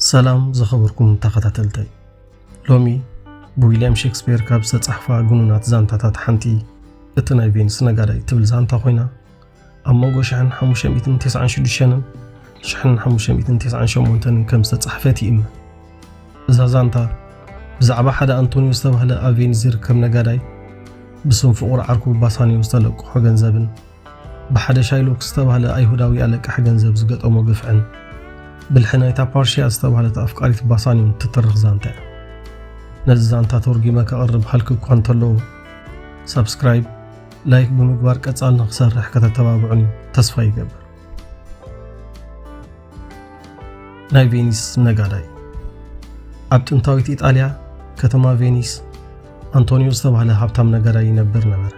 ሰላም ዝኸበርኩም ተኸታተልተይ፣ ሎሚ ብዊልያም ሼክስፒር ካብ ዝተጻሕፋ ግኑናት ዛንታታት ሓንቲ እቲ ናይ ቬኒስ ነጋዳይ ትብል ዛንታ ኮይና፣ ኣብ መንጎ ሽሕን ሓሙሽተ ሚእትን ተስዓን ሽዱሽተን ሽሕን ሓሙሽተ ሚእትን ተስዓን ሸሞንተን ከም ዝተጻሕፈት ይእመን። እዛ ዛንታ ብዛዕባ ሓደ ኣንቶኒዮ ዝተባህለ ኣብ ቬኒስ ዝርከብ ነጋዳይ ብስም ፍቑር ዓርኩ ባሳንዮ ዝተለቅሖ ገንዘብን ብሓደ ሻይሎክ ዝተባህለ ኣይሁዳዊ ኣለቃሒ ገንዘብ ዝገጠሞ ግፍዕን ብልሒ ናይታ ፓርሽያ ዝተባህለት ኣፍቃሪት ባሳንዮን ትትርኽ ዛንታ እያ። ነዚ ዛንታ ተርጒመ ከቕርብ ሃልኪ እኳ እንተለዎ፣ ሳብስክራይብ፣ ላይክ ብምግባር ቀጻሊ ንኽሰርሕ ከተተባብዑኒ ተስፋ ይገብር። ናይ ቬኒስ ነጋዳይ። ኣብ ጥንታዊት ኢጣልያ ከተማ ቬኒስ ኣንቶኒዮ ዝተባህለ ሃብታም ነጋዳይ ይነብር ነበረ።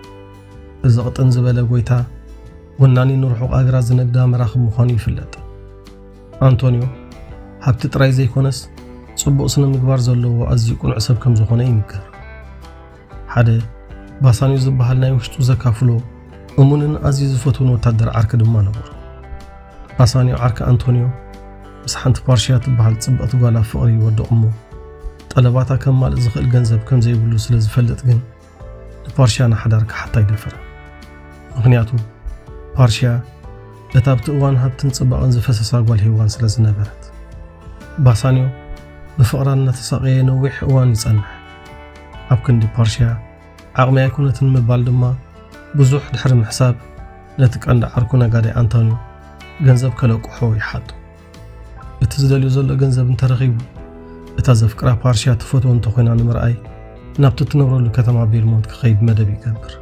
እዚ ቅጥን ዝበለ ጎይታ ወናኒ ንርሑቕ ኣገራት ዝነግዳ መራኽብ ምዃኑ ይፍለጥ። ኣንቶኒዮ ሃብቲ ጥራይ ዘይኮነስ ጽቡቕ ስነ ምግባር ዘለዎ ኣዝዩ ቅኑዕ ሰብ ከም ዝኾነ ይንገር። ሓደ ባሳንዮ ዝበሃል ናይ ውሽጡ ዘካፍሎ እሙንን ኣዝዩ ዝፈትውን ወታደር ዓርኪ ድማ ነበሮ። ባሳንዮ ዓርኪ ኣንቶኒዮ ምስ ሓንቲ ፓርሽያ ትበሃል ጽብቕቲ ጓል ኣብ ፍቕሪ ይወድቕ እሞ፣ ጠለባታ ከማልእ ዝኽእል ገንዘብ ከም ዘይብሉ ስለ ዝፈልጥ ግን ንፓርሽያ ንሓዳር ክሓታ ኣይደፈረን። ምኽንያቱ ፓርሽያ እታ ኣብቲ እዋን ሃብትን ጽባቐን ዝፈሰሳ ጓል ሄዋን ስለ ዝነበረት። ባሳንዮ ብፍቕራ እናተሳቐየ ነዊሕ እዋን ይጸንሕ። ኣብ ክንዲ ፓርሽያ ዓቕሚ ኣይኮነትን ምባል ድማ ብዙሕ ድሕሪ ምሕሳብ ነቲ ቀንዲ ዓርኩ ነጋዳይ ኣንቶንዮ ገንዘብ ከለቅሖ ይሓቶ። እቲ ዝደልዮ ዘሎ ገንዘብ እንተረኺቡ፣ እታ ዘፍቅራ ፓርሽያ ትፈትዎ እንተኾይና ንምርኣይ ናብቲ እትነብረሉ ከተማ ቤልሞንት ክኸይድ መደብ ይገብር።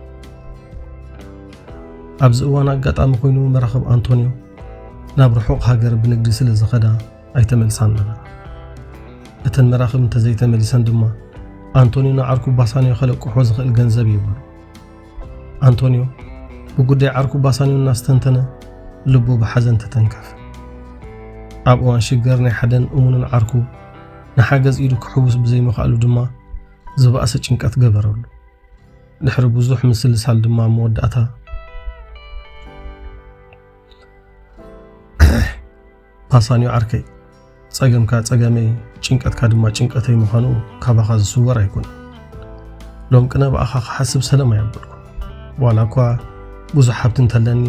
ኣብዚ እዋን ኣጋጣሚ ኮይኑ መራኽብ ኣንቶንዮ ናብ ርሑቕ ሃገር ብንግዲ ስለ ዝኸዳ ኣይተመልሳን ነበራ። እተን መራኽብ እንተዘይተመሊሰን ድማ ኣንቶንዮ ንዓርኩ ባሳንዮ ከለቅሖ ዝኽእል ገንዘብ የብሉ። ኣንቶንዮ ብጉዳይ ዓርኩ ባሳንዮ እናስተንተነ ልቡ ብሓዘን ተተንከፈ። ኣብ እዋን ሽግር ናይ ሓደን እሙንን ዓርኩ ንሓገዝ ኢዱ ክሕውስ ብዘይምኽኣሉ ድማ ዝበኣሰ ጭንቀት ገበረሉ። ድሕሪ ብዙሕ ምስልሳል ድማ መወዳእታ፣ ባሳንዮ ዓርከይ፣ ጸገምካ ጸገመይ፣ ጭንቀትካ ድማ ጭንቀተይ ምዃኑ ካባኻ ዝስወር ኣይኮነን። ሎም ቅነ ብኣኻ ክሓስብ ሰለም ኣየብልኩን። ዋላ እኳ ብዙሕ ሃብቲ እንተለኒ፣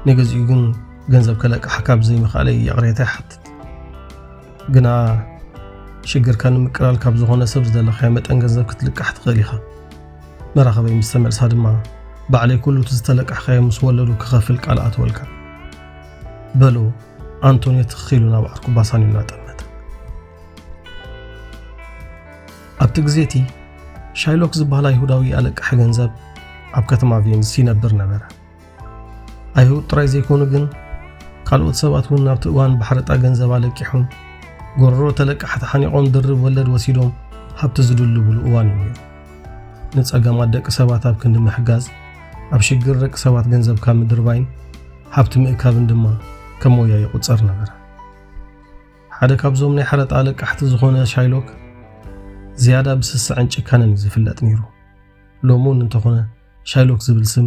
ንግዚኡ ግን ገንዘብ ከለቅሓካ ብዘይምኽኣለይ ይቕሬታ ይሓትት። ግና ሽግርካ ንምቅላል ካብ ዝኾነ ሰብ ዝደለኻዮ መጠን ገንዘብ ክትልቃሕ ትኽእል ኢኻ። መራኸበይ ምስ ተመልሳ ድማ ባዕለይ ኩሉ እቲ ዝተለቃሕካዮ ምስ ወለዱ ክኸፍል ቃል ኣትወልካ፣ በሎ ኣንቶንዮ ትኽ ኢሉ ናብ ዓርኩ ባሳንዮ እናጠመተ። ኣብቲ ግዜ እቲ ሻይሎክ ዝበሃል ኣይሁዳዊ ኣለቃሒ ገንዘብ ኣብ ከተማ ቬኒስ ይነብር ነበረ። ኣይሁድ ጥራይ ዘይኮኑ ግን ካልኦት ሰባት እውን ናብቲ እዋን ብሓረጣ ገንዘብ ኣለቂሖም ጎረሮ ተለቃሕቲ ሓኒቖም ድርብ ወለድ ወሲዶም ሃብቲ ዝድልብሉ እዋን እዩ ነይሩ። ንጸገማት ደቂ ሰባት ኣብ ክንዲ ምሕጋዝ ኣብ ሽግር ደቂ ሰባት ገንዘብ ካብ ምድርባይን ሃብቲ ምእካብን ድማ ከም ሞያ ይቑጸር ነበረ። ሓደ ካብዞም ናይ ሓረጣ ኣለቃሕቲ ዝኾነ ሻይሎክ ዝያዳ ብስስዐን ጭካነን እዩ ዝፍለጥ ነይሩ። ሎሚ እውን እንተኾነ ሻይሎክ ዝብል ስም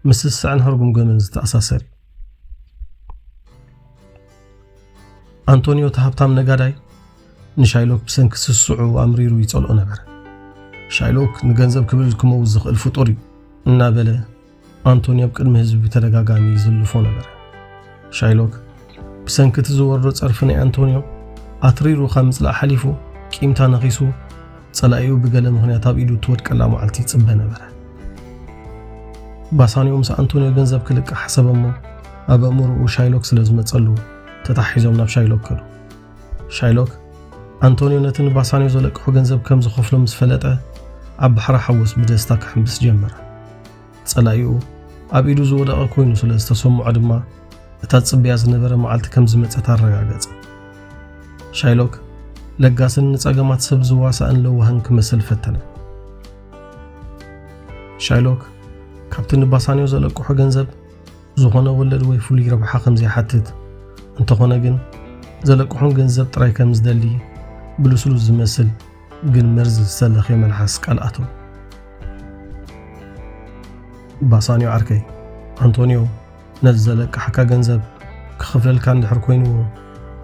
ምስ ስስዐን ህርጉም ገመን ዝተኣሳሰር እዩ። ኣንቶንዮ እቲ ሃብታም ነጋዳይ ንሻይሎክ ብሰንኪ ስስዑ ኣምሪሩ ይጸልኦ ነበረ። ሻይሎክ ንገንዘብ ክብል ክመውት ዝኽእል ፍጡር እዩ እናበለ ኣንቶንዮ ኣብ ቅድሚ ህዝቢ ብተደጋጋሚ ይዝልፎ ነበረ። ሻይሎክ ብሰንኪ እቲ ዝወርዶ ጸርፊ ናይ ኣንቶንዮ ኣትሪሩ ካብ ምጽላእ ሓሊፉ ቂምታ ነኺሱ ጸላኢኡ ብገለ ምኽንያት ኣብ ኢዱ እትወድቀላ መዓልቲ ይጽበ ነበረ። ባሳንዮ ምስ ኣንቶንዮ ገንዘብ ክልቅሕ ሓሰበ እሞ ኣብ ኣእምሮኡ ሻይሎክ ስለ ዝመጸሉ ተታሒዞም ናብ ሻይሎክ ከዱ። ሻይሎክ ኣንቶንዮ ነቲ ንባሳንዮ ዘለቅሖ ገንዘብ ከም ዝኸፍሎ ምስ ፈለጠ ኣብ ባሕሪ ሓወስ ብደስታ ክሕምብስ ጀመረ። ጸላኢኡ ኣብ ኢዱ ዝወደቐ ኮይኑ ስለ ዝተሰምዖ ድማ እታ ጽብያ ዝነበረ መዓልቲ ከም ዝመጸት ኣረጋገጸ። ሻይሎክ ለጋስን ንጸገማት ሰብ ዝዋሳእን ለዋህን ክመስል ፈተነ። ሻይሎክ ካብቲ ንባሳንዮ ዘለቅሖ ገንዘብ ዝኾነ ወለድ ወይ ፍሉይ ረብሓ ከም ዘይሓትት፣ እንተኾነ ግን ዘለቅሖን ገንዘብ ጥራይ ከም ዝደሊ ብልስሉስ ዝመስል ግን መርዚ ዝተለኽየ መልሓስ ቃል ኣተወ። ባሳንዮ ዓርከይ፣ ኣንቶንዮ ነዚ ዘለቅሓካ ገንዘብ ክኸፍለልካ እንድሕር ኮይኑ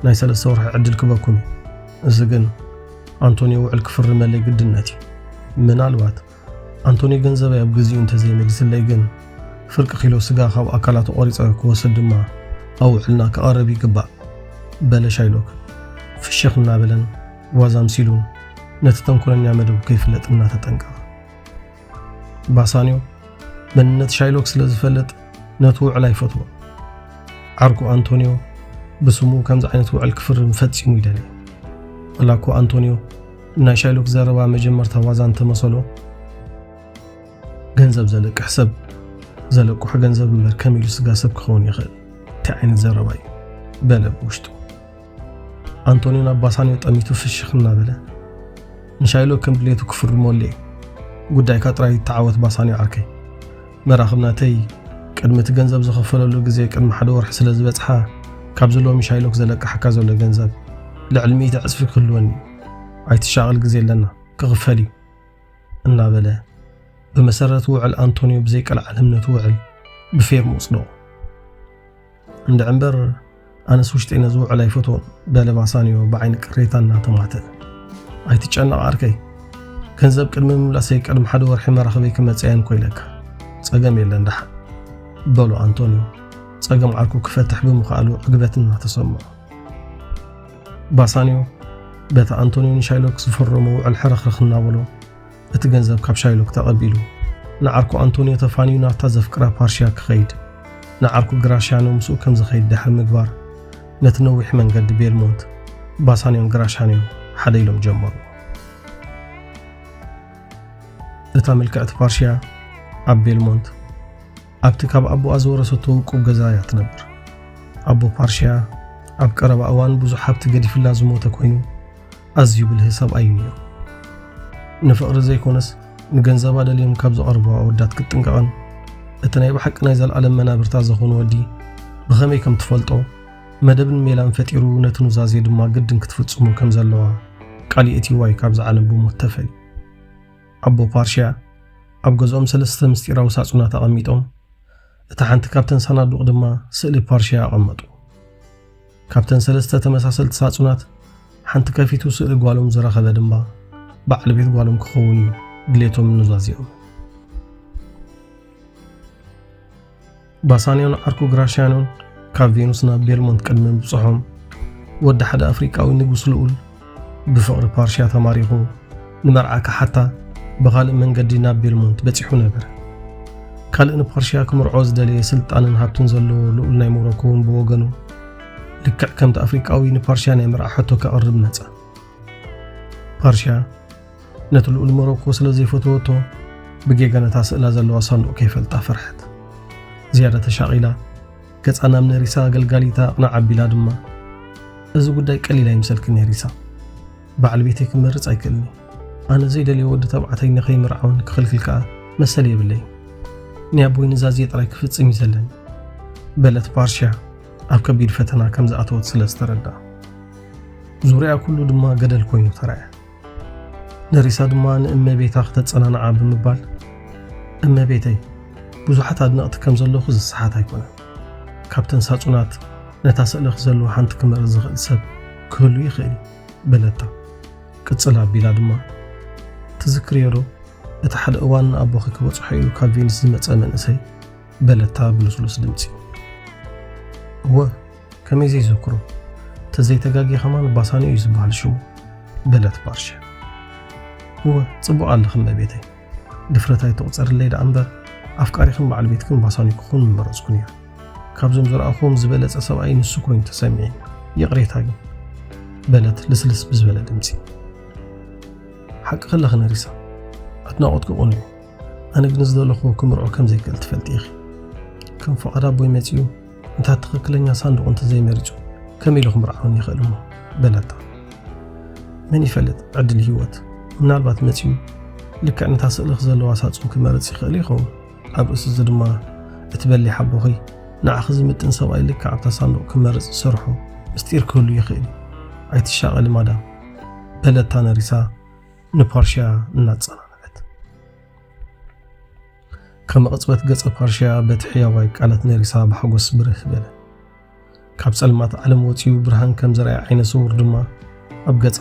ናይ ሰለስተ ወርሒ ዕድል ክበኩም እዩ። እዚ ግን ኣንቶንዮ ውዕል ክፍርመለይ ግድነት እዩ። ምናልባት ኣንቶንዮ ገንዘበይ ኣብ ግዜኡ እንተዘይመሊስለይ ግን፣ ፍርቂ ኪሎ ስጋ ካብ ኣካላቱ ቆሪጸ ክወስድ ድማ ኣብ ውዕልና ክቐርብ ይግባእ፣ በለ ሻይሎክ ፍሽኽ እናበለን ዋዛ ኣምሲሉን ነቲ ተንኮለኛ መደቡ ከይፍለጥ እናተጠንቀቐ። ባሳንዮ መንነት ሻይሎክ ስለ ዝፈልጥ ነቲ ውዕል ኣይፈትዎን። ዓርኩ ኣንቶንዮ ብስሙ ከምዚ ዓይነት ውዕል ክፍርም ፈጺሙ ይደሊ። ዋላ እኮ ኣንቶንዮ ናይ ሻይሎክ ዘረባ መጀመርታ ዋዛ እንተመሰሎ፣ ገንዘብ ዘለቅሕ ሰብ ዘለቅሖ ገንዘብ እምበር ከመይ ኢሉ ስጋ ሰብ ክኸውን ይኽእል? እንታይ ዓይነት ዘረባ እዩ? በለ ብውሽጡ። ኣንቶንዮ ናብ ባሳንዮ ጠሚቱ ፍሽኽ እናበለ፣ ንሻይሎክ ከም ድሌቱ ክፍርመሉ እየ። ጉዳይካ ጥራይ ይተዓወት ባሳንዮ ዓርከይ። መራኽብ ናተይ ቅድሚ እቲ ገንዘብ ዝኸፈለሉ ግዜ ቅድሚ ሓደ ወርሒ ስለ ዝበጽሓ፣ ካብዚ ሎሚ ሻይሎክ ዘለቅሓካ ዘሎ ገንዘብ ልዕሊ ሚእቲ ዕጽፊ ክህልወኒ እዩ። ኣይትሻቐል፣ ግዜ ኣለና፣ ክኽፈል እዩ እናበለ ብመሰረት ውዕል ኣንቶንዮ ብዘይቀልዓለም ነቲ ውዕል ብፌርም ኣጽደቖ። እንድዒ እምበር ኣነስ ውሽጠይ ነዚ ውዕል ኣይፈትዎን በለ ባሳንዮ ብዓይኒ ቅሬታ እናተማትእ። ኣይትጨነቕ ዓርከይ፣ ገንዘብ ቅድሚ ምምላሰይ ቅድሚ ሓደ ወርሒ መራኸበይ ክመጽእ እየ እንኮ ኢለካ። ጸገም የለን ደሓን በሎ ኣንቶንዮ ጸገም ዓርኩ ክፈትሕ ብምኽኣሉ ዕግበት እናተሰምዖ። ባሳንዮ በቲ ኣንቶንዮ ንሻይሎክ ዝፈረሞ ውዕል ሕርኽርኽ እናበሎ እቲ ገንዘብ ካብ ሻይሎክ ተቐቢሉ ንዓርኩ ኣንቶንዮ ተፋንዩ ናብታ ዘፍቅራ ፓርሽያ ክኸይድ፣ ንዓርኩ ግራሽያኖ ምስኡ ከም ዝኸይድ ድሕሪ ምግባር ነቲ ነዊሕ መንገዲ ቤልሞንት ባሳንዮን ግራሽያኖን ሓደ ኢሎም ጀመሩ። እታ ምልክዕቲ ፓርሽያ ኣብ ቤልሞንት ኣብቲ ካብ ኣቦኣ ዝወረሰቶ ውቁብ ገዛ እያ ትነብር። ኣቦ ፓርሽያ ኣብ ቀረባ እዋን ብዙሕ ሃብቲ ገዲፍላ ዝሞተ ኮይኑ ኣዝዩ ብልህ ሰብኣይ እዩ ነይሩ። ንፍቕሪ ዘይኮነስ ንገንዘባ ደልዮም ካብ ዝቐርቡ ኣወዳት ክትጥንቀቕን እቲ ናይ ብሓቂ ናይ ዘለኣለም መናብርታ ዝኾነ ወዲ ብኸመይ ከም ትፈልጦ መደብን ሜላን ፈጢሩ ነቲ ኑዛዜ ድማ ግድን ክትፍጽሞ ከም ዘለዋ ቃል የእትይዋ እዩ ካብዛ ዓለም ብሞት ተፈልዩ። ኣቦ ፓርሽያ ኣብ ገዝኦም ሰለስተ ምስጢራዊ ሳጹናት ኣቐሚጦም፣ እታ ሓንቲ ካብተን ሳናዱቕ ድማ ስእሊ ፓርሽያ ኣቐመጡ። ካብተን ሰለስተ ተመሳሰልቲ ሳጹናት ሓንቲ ከፊቱ ስእሊ ጓሎም ዝረኸበ ድማ በዓል ቤት ጓሎም ክኸውን እዩ ድሌቶምን ኑዛዜኦም። ባሳንዮን ዓርኩ ግራሽያኖን ካብ ቬኑስ ናብ ቤልሞንት ቅድሚ ምብጽሖም፣ ወዲ ሓደ ኣፍሪቃዊ ንጉስ ልኡል ብፍቕሪ ፓርሽያ ተማሪኹ ንመርዓ ክሓታ ብኻልእ መንገዲ ናብ ቤልሞንት በጺሑ ነበረ። ካልእ ንፓርሽያ ክምርዖ ዝደለየ ስልጣንን ሃብትን ዘለዎ ልኡል ናይ ሞሮኮ እውን ብወገኑ፣ ልክዕ ከምቲ ኣፍሪቃዊ ንፓርሽያ ናይ መርዓ ሕቶ ከቕርብ መጸ። ፓርሽያ ነቲ ልኡል ሞሮኮ ስለ ዘይፈተወቶ፣ ብጌጋ ነታ ስእላ ዘለዋ ሳንዱቕ ከይፈልጣ ፈርሐት። ዝያዳ ተሻቒላ፣ ገጻ ናብ ነሪሳ ኣገልጋሊታ ኣቕንዕ ኣቢላ ድማ፣ "እዚ ጉዳይ ቀሊል ኣይምሰልኪ ነሪሳ። በዓል ቤተይ ክመርጽ ኣይክእልኒ። ኣነ ዘይደልዮ ወዲ ተባዕታይ ንኸይምርዓውን ክኽልክል ከኣ መሰል የብለይን። ናይ ኣቦይ ኑዛዜ ጥራይ ክፍጽም እዩ ዘለኒ" በለት ፓርሽያ ኣብ ከቢድ ፈተና ከም ዝኣተወት ስለ ዝተረድኣ። ዙርያ ኩሉ ድማ ገደል ኮይኑ ተራእየ። ነሪሳ ድማ ንእመቤታ ክተጸናንዓ ብምባል፣ "እመቤተይ፣ ብዙሓት ኣድነቕቲ ከም ዘለኹ ዝሰሓት ኣይኮነን። ካብተን ሳጹናት ነታ ስእልኺ ዘለዋ ሓንቲ ክመርጽ ዝኽእል ሰብ ክህሉ ይኽእል እዩ" በለታ። ቅጽል ኣቢላ ድማ፣ "ትዝክርዮ ዶ እቲ ሓደ እዋን ንኣቦኺ ክበጽሖ ኢሉ ካብ ቬኒስ ዝመጸ መንእሰይ?" በለታ ብልስሉስ ድምጺ። "እወ፣ ከመይ ዘይዝክሮ? ተዘይተጋግየ ከማን ባሳንዮ እዩ ዝበሃል ሽሙ" በለት ፓርሽያ። "እወ፣ ጽቡቕ ኣለኺ እመቤተይ። ድፍረት ኣይትቑጸርለይ ደኣ እምበር፣ ኣፍቃሪኽን በዓል ቤትክን ባሳንዮ ክኹን ምመረጽኩ ነይረ። ካብዞም ዝረኣኹዎም ዝበለጸ ሰብኣይ ንሱ ኮይኑ ተሰሚዕኒ። ይቕሬታ ግን" በለት ልስልስ ብዝበለ ድምጺ። "ሓቅኺ ኣለኺ ነሪሳ፣ ኣድናቖትኪ ቅኑዕ እዩ። ኣነ ግን ዝደለኹዎ ክምርዖ ከም ዘይክእል ትፈልጢ ኢኺ። ከም ፍቓድ ኣቦይ መጺኡ፣ እንታ ትኽክለኛ ሳንዱቕ እንተዘይመሪጹ፣ ከመይ ኢሉ ክምርዓወኒ ይኽእል እሞ?" በለታ። "መን ይፈልጥ፣ ዕድል ህይወት ምናልባት መጺኡ፣ ልክዕ ነታ ስእልኺ ዘለዋ ሳጹን ክመርጽ ይኽእል ይኸውን። ኣብ ርእሲ እዚ ድማ፣ እቲ በሊሕ ኣቦኺ ንዓኺ ዝምጥን ሰብኣይ ልክዕ ኣብታ ሳንዱቕ ክመርጽ ዝሰርሖ ምስጢር ክህሉ ይኽእል እዩ። ኣይትሻቐሊ ማዳም" በለታ ነሪሳ ንፓርሽያ እናጸናንዐት። ከመ ቅጽበት ገጸ ፓርሽያ በቲ ሕያዋይ ቃላት ነሪሳ ብሓጎስ ብርህ በለ። ካብ ጸልማት ዓለም ወጺኡ ብርሃን ከም ዝረኣየ ዓይነ ስውር ድማ፣ ኣብ ገጻ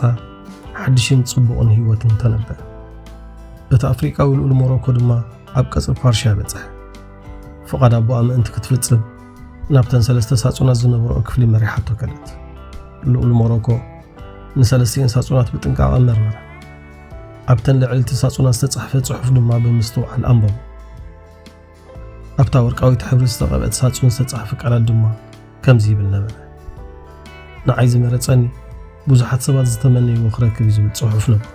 ሓድሽን ጽቡቕን ህይወትን ተነበ። እቲ ኣፍሪቃዊ ልኡል ሞሮኮ ድማ ኣብ ቀጽሪ ፓርሽያ በጽሐ። ፍቓድ ኣቦኣ ምእንቲ ክትፍጽም ናብተን ሰለስተ ሳጹናት ዝነበረኦ ክፍሊ መሪሓቶ ከደት። ልኡል ሞሮኮ ንሰለስቲኤን ሳጹናት ብጥንቃቐ መርመረ። ኣብተን ልዕልቲ ሳጹናት ዝተጻሕፈ ጽሑፍ ድማ ብምስትውዓል ኣንበቦ። ኣብታ ወርቃዊት ሕብሪ ዝተቐብአት ሳጹን ዝተጻሕፈ ቃላት ድማ ከምዚ ይብል ነበረ። ንዓይ ዝመረጸኒ ብዙሓት ሰባት ዝተመነይዎ ክረክብ እዩ ዝብል ጽሑፍ ነበሩ።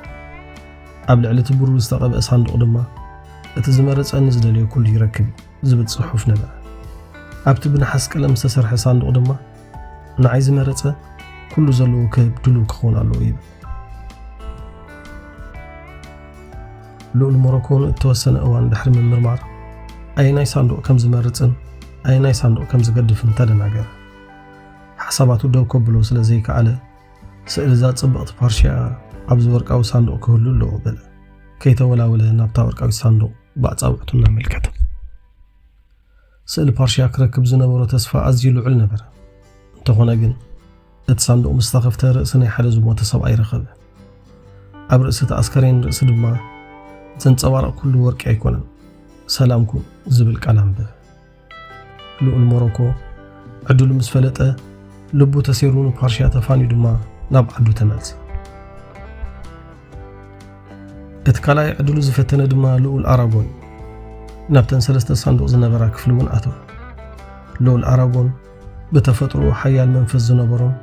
ኣብ ልዕሊ እቲ ብሩር ዝተቐብአ ሳንዱቕ ድማ እቲ ዝመረጸኒ ዝደልዮ ኩሉ ይረክብ እዩ ዝብል ጽሑፍ ነበረ። ኣብቲ ብነሓስ ቀለም ዝተሰርሐ ሳንዱቕ ድማ ንዓይ ዝመረጸ ኩሉ ዘለዎ ክህብ ድሉው ክኸውን ኣለዎ ይብል። ልኡል ሞሮኮ ንእተወሰነ እዋን ድሕሪ ምምርማር ኣየናይ ሳንዱቕ ከም ዝመርጽን ኣየናይ ሳንዱቕ ከም ዝገድፍን ተደናገረ። ሓሳባቱ ደው ከብሎ ስለ ዘይከኣለ ስእሊ እዛ ጽብቕቲ ፓርሽያ ኣብዚ ወርቃዊ ሳንዱቕ ክህሉ ኣለዎ በለ። ከይተወላወለ ናብታ ወርቃዊት ሳንዱቕ ብኣጻብዕቱ እናመልከተ። ስእሊ ፓርሽያ ክረክብ ዝነበሮ ተስፋ ኣዝዩ ልዑል ነበረ። እንተኾነ ግን እቲ ሳንዱቕ ምስ ተኸፍተ ርእሲ ናይ ሓደ ዝሞተ ሰብኣይ ረኸበ። ኣብ ርእሲ እቲ ኣስከሬን ርእሲ ድማ ዘንጸባርቕ ኩሉ ወርቂ ኣይኮነን፣ ሰላምኩም ዝብል ቃል ኣንበበ። ልኡል ሞሮኮ ዕድሉ ምስ ፈለጠ ልቡ ተሰይሩ ንፓርሽያ ተፋንዩ ድማ ናብ ዓዱ ተመልሰ። እቲ ካልኣይ ዕድሉ ዝፈተነ ድማ ልኡል ኣራጎን እዩ። ናብተን ሰለስተ ሳንዱቕ ዝነበራ ክፍሊ እውን ኣተወ። ልኡል ኣራጎን ብተፈጥሮኡ ሓያል መንፈስ ዝነበሮን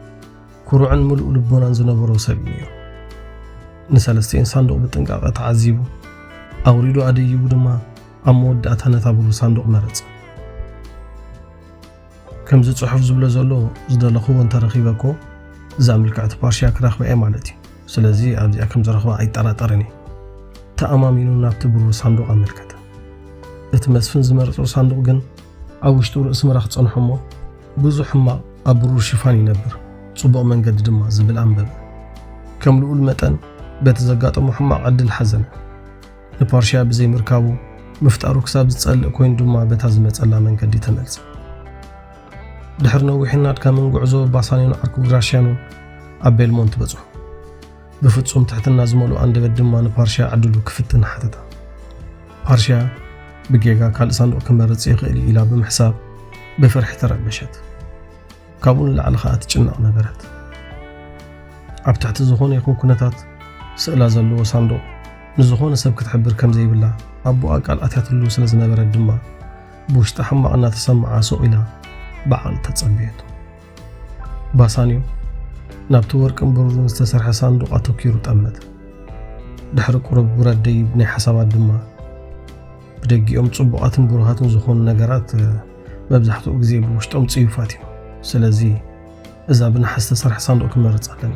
ኩሩዕን ምሉእ ልቦናን ዝነበሮ ሰብ እዩ ነይሩ። ንሰለስቲኤን ሳንዱቕ ብጥንቃቐ ተዓዚቡ፣ ኣውሪዱ ኣደይቡ ድማ ኣብ መወዳእታ ነታ ብሩር ሳንዱቕ መረጸ። ከምዚ ጽሑፍ ዝብሎ ዘሎ ዝደለኽዎ እንተረኺበ እኮ እዛ ምልክዕቲ ፓርሽያ ክረኽባ እየ ማለት እዩ። ስለዚ ኣብዚኣ ከም ዝረኽባ ኣይጠራጠርን እየ። ተኣማሚኑ ናብቲ ብሩር ሳንዱቕ ኣመልከተ። እቲ መስፍን ዝመረጾ ሳንዱቕ ግን ኣብ ውሽጡ ርእሲ ምራኽ ጸንሖ እሞ ብዙሕ ሕማቕ ኣብ ብሩር ሽፋን ይነብር፣ ጽቡቕ መንገዲ ድማ ዝብል ኣንበበ። ከም ልኡል መጠን በቲ ዘጋጠሞ ሕማቕ ዕድል ሓዘነ። ንፓርሽያ ብዘይምርካቡ ምፍጣሩ ክሳብ ዝጸልእ ኮይኑ ድማ በታ ዝመጸላ መንገዲ ተመልሰ። ድሕሪ ነዊሕን ኣድካምን ጉዕዞ ባሳንዮን ዓርኩ ግራሽያኖን ኣብ ቤልሞንት በጽሑ። ብፍጹም ትሕትና ዝመልኦ ኣንደበት ድማ ንፓርሽያ ዕድሉ ክፍትን ሓተታ። ፓርሽያ ብጌጋ ካልእ ሳንዱቕ ክመርጽ ይኽእል እዩ ኢላ ብምሕሳብ ብፍርሒ ተረበሸት። ካብኡ ንላዕሊ ኸኣ ትጭነቕ ነበረት። ኣብ ትሕቲ ዝኾነ ይኹን ኩነታት ስእላ ዘለዎ ሳንዱቕ ንዝኾነ ሰብ ክትሕብር ከም ዘይብላ ኣቦኣ ቃል ኣትያትሉ ስለ ዝነበረት ድማ ብውሽጣ ሕማቕ እናተሰምዓ ሱቕ ኢላ ብዓቕሊ ተጸበየቶ። ባሳንዮ ናብቲ ወርቅን ብሩርን ዝተሰርሐ ሳንዱቕ ኣተኲሩ ጠመተ። ድሕሪ ቁሩብ ውረድ ደይብ ናይ ሓሳባት ድማ ብደጊኦም ጽቡቓትን ብሩሃትን ዝኾኑ ነገራት መብዛሕትኡ ግዜ ብውሽጦም ጽዩፋት እዮም። ስለዚ እዛ ብነሓስ ዝተሰርሐ ሳንዱቕ ክመርጽ ኣለኒ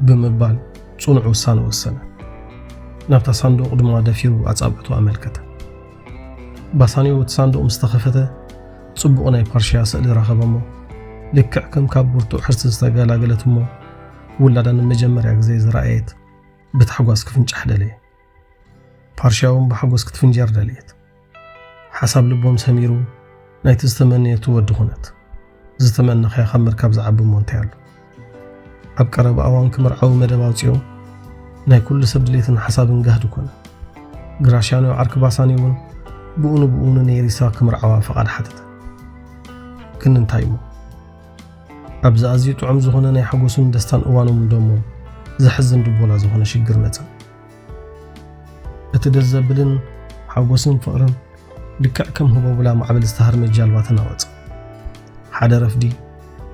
ብምባል ጽኑዕ ውሳነ ወሰነ። ናብታ ሳንዱቕ ድማ ደፊሩ ኣጻብዕቱ ኣመልከተ። ባሳንዮ እቲ ሳንዱቕ ምስ ተኸፈተ ጽቡቕ ናይ ፓርሽያ ስእሊ ረኸበ እሞ ልክዕ ከም ካብ ብርቱዕ ሕርሲ ዝተገላገለት እሞ ውላዳ ንመጀመርያ ግዜ ዝረኣየት ብታሕጓስ ክፍንጫሕ ደለየ። ፓርሽያ እውን ብሓጎስ ክትፍንጀር ደለየት። ሓሳብ ልቦም ሰሚሩ ናይቲ ዝተመነየቱ ወዲ ኾነት። ዝተመነኻዮ ካብ ምርካብ ዝዓቢ እሞ እንታይ ኣሎ? ኣብ ቀረባ እዋን ክምርዓዉ መደብ ኣውጺኦም ናይ ኩሉ ሰብ ድሌትን ሓሳብን ጋህዲ ኮነ። ግራሽያኖ ዓርኪ ባሳኒ እውን ብኡ ንብኡ ንኔሪሳ ክምርዓዋ ፍቓድ ሓተተ። ግን እንታይ እሞ ኣብዚ ኣዝዩ ጥዑም ዝኾነ ናይ ሓጎስን ደስታን እዋኖም እንዶ እሞ ዘሕዝን ድቦላ ዝኾነ ሽግር መጸ። እቲ ደስ ዘብልን ሓጎስን ፍቕርን ልክዕ ከም ህቦብላ ማዕበል ዝተሃርመ ጃልባ ተናወጸ። ሓደ ረፍዲ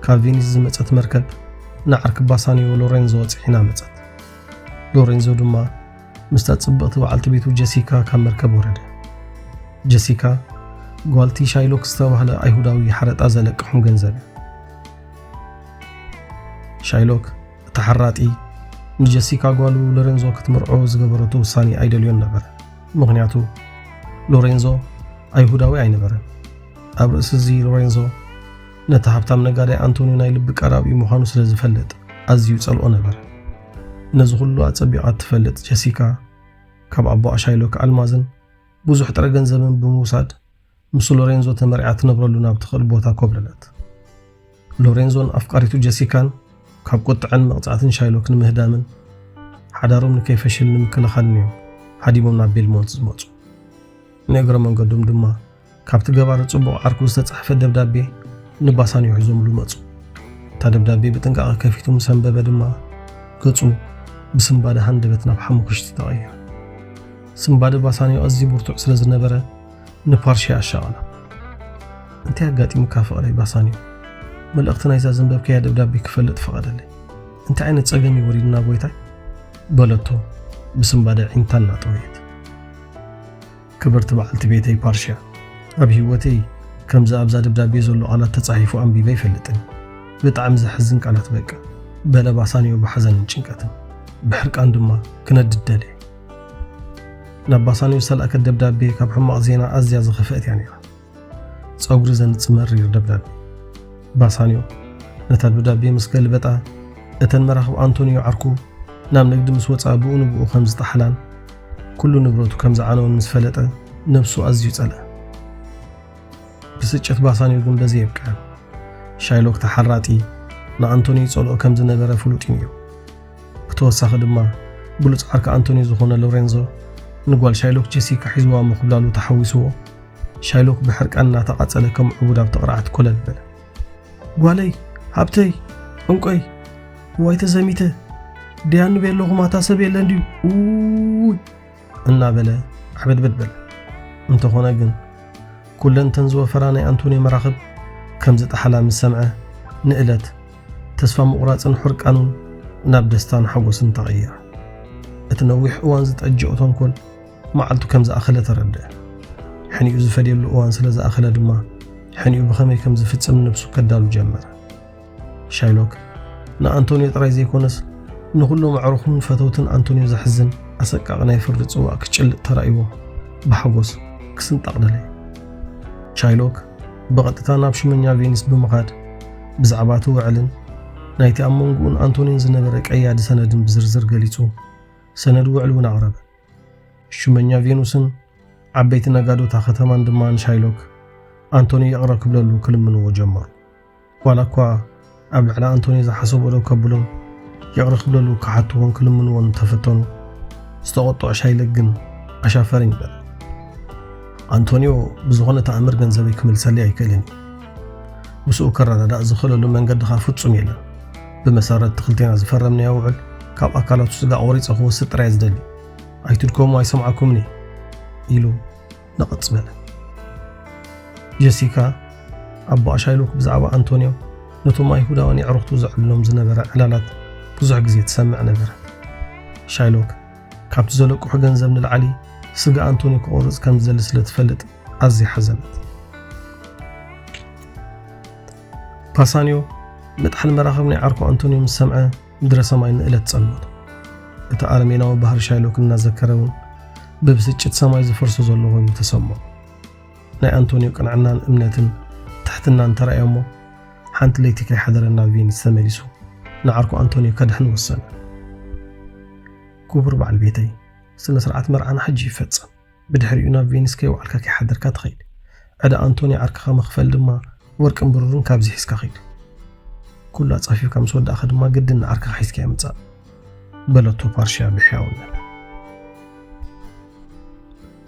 ካብ ቬኒስ ዝመጸት መርከብ ንዓርኪ ባሳንዮ ሎሬንዞ ጽዒና መጸት። ሎሬንዞ ድማ ምስታ ጽብቕቲ በዓልቲ ቤቱ ጀሲካ ካብ መርከብ ወረደ። ጀሲካ ጓልቲ ሻይሎክ ዝተባህለ ኣይሁዳዊ ሓረጣ ዘለቅሖም ገንዘብ እያ። ሻይሎክ እቲ ሓራጢ ንጀሲካ ጓሉ ሎሬንዞ ክትምርዖ ዝገበረቶ ውሳኔ ኣይደልዮን ነበረ። ምኽንያቱ ሎሬንዞ ኣይሁዳዊ ኣይነበረን። ኣብ ርእሲ እዚ ሎሬንዞ ነቲ ሃብታም ነጋዳይ ኣንቶንዮ ናይ ልቢ ቀራቢኡ ምዃኑ ስለ ዝፈልጥ ኣዝዩ ጸልኦ ነበረ። ነዚ ኩሉ ኣጸቢቓ እትፈልጥ ጀሲካ ካብ ኣቦኣ ሻይሎክ ኣልማዝን ብዙሕ ጥረ ገንዘብን ብምውሳድ ምስ ሎሬንዞ ተመርዕያ ትነብረሉ ናብ ትኽእል ቦታ ኮብለለት። ሎሬንዞን ኣፍቃሪቱ ጀሲካን ካብ ቁጥዐን መቕጻዕትን ሻይሎክ ንምህዳምን ሓዳሮም ንከይፈሽል ንምክልኻልን እዮም ሃዲሞም ናብ ቤልሞንት ዝመጹ። ንእግረ መንገዶም ድማ ካብቲ ገባሪ ጽቡቕ ዓርኩ ዝተጻሕፈ ደብዳቤ ንባሳንዮ ሒዞምሉ መጹ። እታ ደብዳቤ ብጥንቃቐ ከፊቱ ምስ ኣንበበ ድማ ገጹ ብስንባደ ሃንደበት ናብ ሓሙኽሽቲ ተቐየረ። ስንባደ ባሳንዮ ኣዝዩ ብርቱዕ ስለ ዝነበረ ንፓርሽያ ኣሻቐላ። "እንታይ ኣጋጢሙካ ፍቕረይ ባሳንዮ? መልእኽቲ ናይዛ ዘንበብካያ ደብዳቤ ክፈልጥ ፍቐደለይ። እንታይ ዓይነት ጸገም እዩ ወሪዱና ጎይታይ?" በለቶ ብስንባደ ዒንታ እናጠወየት። "ክብርቲ በዓልቲ ቤተይ ፓርሽያ፣ ኣብ ህይወተይ ከምዚ ኣብዛ ደብዳቤ ዘሎ ቃላት ተጻሒፉ ኣንቢበ ኣይፈልጥን። ብጣዕሚ ዘሕዝን ቃላት በቃ" በለ ባሳንዮ ብሓዘንን ጭንቀትን። ብሕርቃን ድማ ክነድድ ደለየ። ናብ ባሳንዮ ዝተላእከት ደብዳቤ ካብ ሕማቕ ዜና ኣዝያ ዝኸፍአት እያ ነይራ። ጸጉሪ ዘንጽ መሪር ደብዳቤ። ባሳንዮ ነታ ደብዳቤ ምስ ገልበጣ፣ እተን መራኽብ ኣንቶንዮ ዓርኩ ናብ ንግዲ ምስ ወጻ ብኡ ንብኡ ከም ዝጠሓላን ኩሉ ንብረቱ ከም ዝዓነወን ምስ ፈለጠ ነብሱ ኣዝዩ ጸልአ። ብስጭት ባሳንዮ ግን በዚ የብቅዐን። ሻይሎክ ተሓራጢ ንኣንቶንዮ ይጸልኦ ከም ዝነበረ ፍሉጥ እዩ ነይሩ። ብተወሳኺ ድማ ብሉጽ ዓርኪ ኣንቶንዮ ዝኾነ ሎሬንዞ ንጓል ሻይሎክ ጀሲካ ሒዝዋ ምኹብላሉ ተሓዊስዎ፣ ሻይሎክ ብሕርቃን እናተቓጸለ ከም ዕቡድ ኣብቲ ቅርዓት ኮለል በለ። "ጓለይ፣ ሃብተይ፣ ዕንቆይ፣ ዋይ ተዘሚተ፣ ደያኑ ቤለኹም ኣታ ሰብ የለን ድዩ? ኡይ!" እናበለ ዓበድበድ በለ። እንተኾነ ግን ኩለን እተን ዝወፈራ ናይ ኣንቶንዮ መራኽብ ከም ዝጠሓላ ምስ ሰምዐ ንእለት ተስፋ ምቑራጽን ሕርቃኑን ናብ ደስታን ሓጎስን ተቐየረ። እቲ ነዊሕ እዋን ዝጠጀኦ ተንኮል መዓልቱ ከም ዝኣኸለ ተረድአ። ሕኒኡ ዝፈድየሉ እዋን ስለ ዝኣኸለ ድማ ሕኒኡ ብኸመይ ከም ዝፍጽም ነብሱ ከዳሉ ጀመረ። ሻይሎክ ንኣንቶንዮ ጥራይ ዘይኮነስ ንኹሎም ኣዕሩኽን ፈተውትን ኣንቶንዮ ዘሕዝን ኣሰቃቒ ናይ ፍርዲ ጽዋእ ክጭልጥ ተራእይዎ ብሓጎስ ክስንጣቕ ደለየ። ሻይሎክ ብቐጥታ ናብ ሹመኛ ቬኒስ ብምኻድ ብዛዕባ እቲ ውዕልን ናይቲ ኣብ መንጎኡን ኣንቶንዮን ዝነበረ ቀያዲ ሰነድን ብዝርዝር ገሊጹ ሰነድ ውዕል እውን ኣቕረበ። ሹመኛ ቬኑስን ዓበይቲ ነጋዶታ ከተማን ድማ ንሻይሎክ ኣንቶንዮ ይቕረ ክብለሉ ክልምንዎ ጀመሩ። ዋላ እኳ ኣብ ልዕሊ ኣንቶንዮ ዝሓሰቦ ደው ከብሎም ይቕረ ክብለሉ ክሓትዎን ክልምንዎን እንተፈተኑ፣ ዝተቖጥዖ ሻይሎክ ግን ኣሻፈረኝ በለ። ኣንቶንዮ ብዝኾነ ተኣምር ገንዘበይ ክምልሰለይ ኣይክእልን እዩ። ምስኡ ክረዳዳእ ዝኽእለሉ መንገዲ ኸኣ ፍጹም የለን። ብመሰረት እቲ ክልቴና ዝፈረምናዮ ውዕል ካብ ኣካላቱ ስጋ ቆሪጸ ክወስድ ጥራይ ዝደሊ። ኣይትድከሙ ኣይሰምዓኩምን እየ ኢሉ ነቐጽ በለ። ጀሲካ ኣቦኣ ሻይሎክ ብዛዕባ ኣንቶንዮ ነቶም ኣይሁዳውያን የዕሩኽቱ ዘዕልሎም ዝነበረ ዕላላት ብዙሕ ግዜ ትሰምዕ ነበረት። ሻይሎክ ካብቲ ዘለቅሑ ገንዘብ ንላዕሊ ስጋ ኣንቶንዮ ክቖርጽ ከም ዝደሊ ስለ ትፈልጥ ኣዝያ ሓዘነት። ፓሳንዮ ምጥሓል መራኽብ ናይ ዓርኩ ኣንቶንዮ ምስ ሰምዐ ምድረ ሰማይ ንእለት ጸልመቶ። እቲ ኣረሜናዊ ባህሪ ሻይሎክ እናዘከረ እውን ብብስጭት ሰማይ ዝፈርሶ ዘሎ ኮይኑ ተሰምዖ። ናይ ኣንቶንዮ ቅንዕናን እምነትን ትሕትናን ተራእዮሞ ሓንቲ ለይቲ ከይሓደረ ናብ ቬኒስ ተመሊሱ ንዓርኩ ኣንቶንዮ ከድሕን ወሰነ። ክቡር በዓል ቤተይ፣ ስነ ስርዓት መርዓና ሕጂ ይፈጸም። ብድሕሪኡ ናብ ቬኒስ ከይወዓልካ ከይሓደርካ ትኸይድ። ዕዳ ኣንቶንዮ ዓርክኻ ምኽፈል ድማ ወርቅን ብሩርን ካብዚ ሒዝካ ኺድ። ኩሉ ኣጻፊፍካ ምስ ወዳእካ ድማ ግድን ንዓርክኻ ሒዝካዮ ምጻእ፣ በለቶ ፓርሽያ ብሕያውነት።